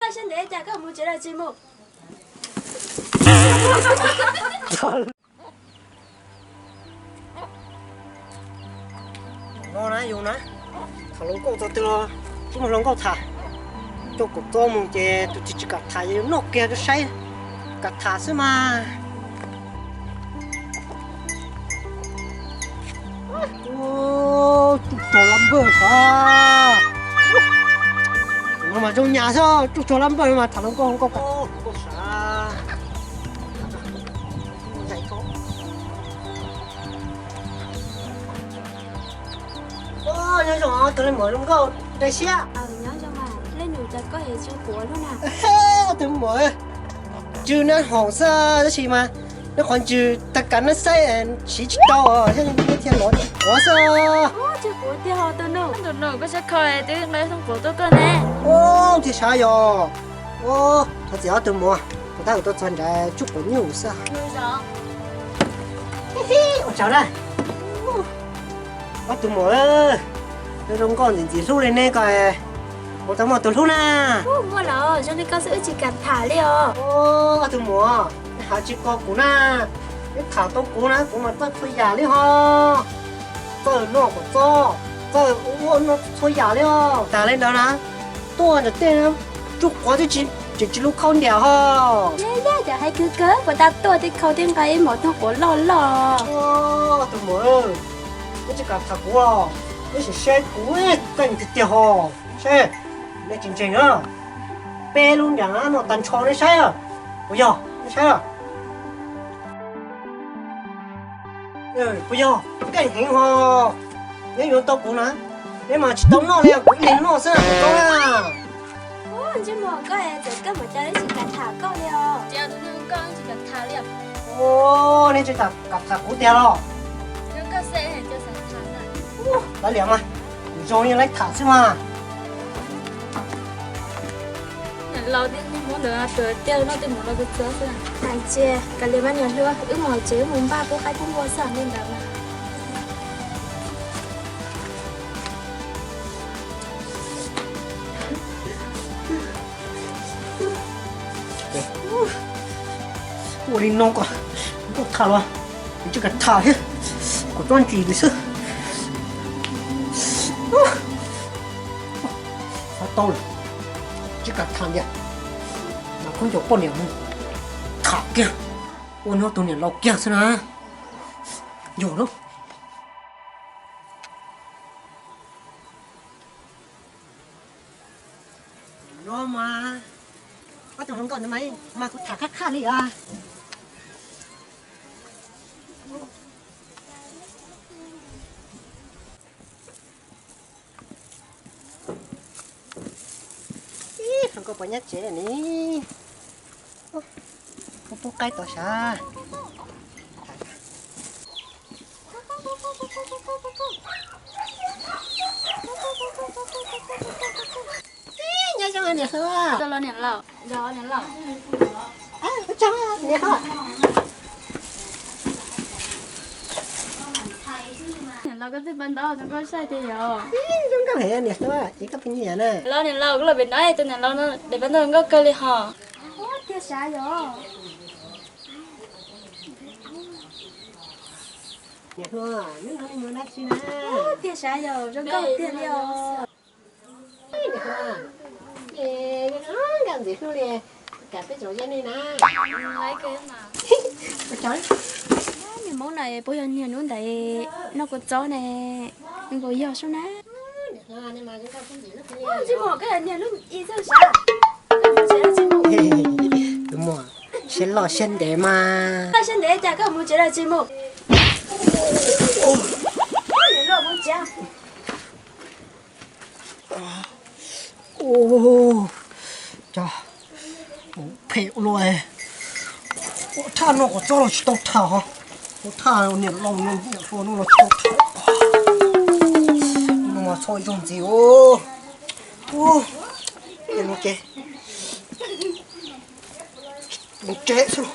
Sab ntev cas koj mus tsev lawm tsis mus? No na yus na, tham hluas nkauj txog twg los tsis muaj hluas nkauj tham. Coj kaum txob mus ces tus tsis tsis kam tham, noj kiag rau saib, kam tham xwb mas. Tsuj tsuag lab npawj sav. No mas zoo nyam xwb, tsuj tsuag lab npawj no mas tham hluas nkauj, hluas nkauj sav. Nyob zoo tus leej muam zoo nkauj dai siab. Nyob zoo, leej nus cas koj es tsw quav lub na? Tus muam, tsw nab hoom xwb tab sis mas nab qhov ntsws tag kav nab xaib siv tsis tau, thiaj li lov tsw quav xwb. Tsw quav tiag ho tus nus, tus nus koj sab kho twb nqa thooj quav tuaj koj ne. Ua tiag sav yog. Thov txim ob tug muam, kuv tab kuv tuaj txog nrad tsw quav nyuj xwb. Ua tsaug na. Ob tug muam, zoo nkauj ntxim ntxim hlub li neb ko, kuv tau muaj tus hlub na. Muaj los zoo li koj xwb wb tsis kam tham li os. Ob tug muam, hais tsis ko kuv na, neb tham tau kuv na kuv mas txawj txhua yam li ho. Txawj noj kom txob, txawj ua noj txhua yam li os. Tas li ntawd na, tuaj ntawm tej tsw quav twb tsis, tseem tsis lub khau ntiam ho. Yog yog cov hais khwv kawg puas tas tuaj tej khau tej nqa ib hmos thooj quav loj loj. Tus muam, neb tsis kam tham kuv os, neb sim saib kuv, kuv keej tiag tiag ho. Seb, neb tsis ntseeg na, peb lub ntiam no tag nrho neb saib, puas yog neb saib. Puas yog keej heev ho, neb yuav tau kuv na, neb mas tsis tau noj li kuv ib leeg noj xwb kuv tau na. Ntsej muag koj es txawm koj mus cas neb tsis kam tham koj li os. Neb tsis kam tham kuv tiag los? Kav liam mas, zoo li laib tham xwb mas. Niam laus, niag hmoob ntawd tiag no tej mus no kuv txob xwb. Hais tsis kav liam mas niam hluas, wb mus tsev wb mus npaj pub qaib pub npua xwb li ntawd mas. Ua li no kom koj tham los, tsis kam tham thiab, kom txob ntsis li xwb. Xav tau lawm, tsis kam tham tiag. Mas khaub ncaws poj niam mus tham kiag, ua nws tus niam laus kiag xwb na. Yog lub no mas, ob tug hluas nkauj ntawd mas, mas kuv tham khab khaj li os. Ib hluas nkauj puas nyob tsev ni? Kuv pub qaib tau sav. Nyob zoo niam hluas. Niam laus, niam laus, koj twb pab ntaub zoo nkauj saib tiag yog. Zoo nkauj heev niam hluas, es koj pheej nyiam na. Niam laus, niam laus, koj los pem no, tus niam laus no daim pab ntaub zoo nkauj kawg li hos. Tiag sav yog. Niam hluas, neb mus dab tsi na? Tiag sav yog, zoo nkauj tiag li os. Nkauj ntxim hlub li, kam peb tsoom ze nej na. Niag hmoob na puas yog niag hnub ntawd noj kua txob ne? Nkaus yog sub na. Tus muam, siab loj siab ntev mas. Loj siab ntev cas koj mus tsev lawm tsis mus? Cas phem ua luaj, ua thaj noj kua txob los tsis tau tham ho, ua thaj niam laus niam hluas no los tsis tau tham. No mas txhob ib zaug ntxiv os. Ua ces mus tsev xwb.